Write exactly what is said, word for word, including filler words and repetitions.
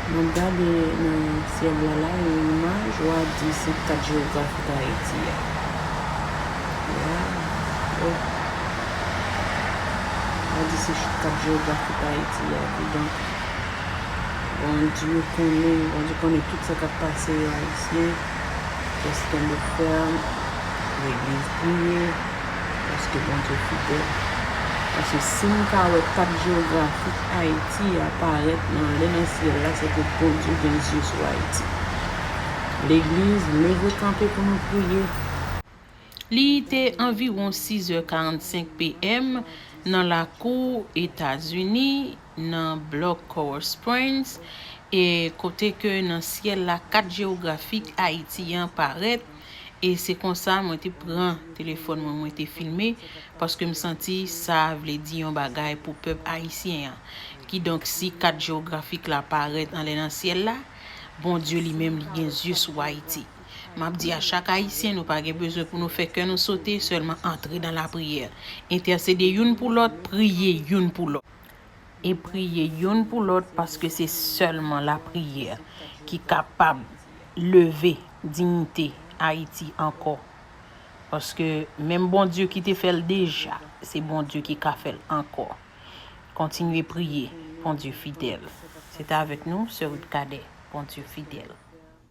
M ap gade nan syèl la la, yon imaj, w a di se kat jewografik Ayiti a. Ya, oh. W a di se kat jewografik Ayiti a. Kidonk, Bondye konnen, Bondye konnen tout sa k ap pase yo, Ayisyen. Rete kenbe fèm, legliz priye, paske Bondye fidèl. Paske si n ka wè kat jewografik Ayiti a parèt nan lè nan syèl la, se ke Bondye gen zye sou Ayiti. Legliz, leve kanpe pou nou priye. Li te anviwon sis è karannsenk P M nan lakou Etazini, nan blòk Coral Springs, e kote ke nan syèl la kat jewografik Ayiti an parèt, e se konsa mwen te pran telefòn mwen, mwen te filme, paske m santi sa vle di yon bagay pou pèp ayisyen an. Kidonk, si kat jewografik la parèt anlè nan syèl la, Bondye li menm li gen zye sou Ayiti. M ap di a chak Ayisyen, nou pa gen bezwen pou nou fè kè nou sote, sèlman antre nan lapriyè. Entèsede youn pou lòt, priye youn pou lòt. E priye youn pou lòt, paske se sèlman lapriyè ki kapab leve diyite Ayiti ankò. Paske menm Bondye ki te fè l deja, se Bondye ki ka fè l ankò. Kontinye priye, Bondye fidèl. Se te avèk nou, sè Ruth Cadet, Bondye fidèl.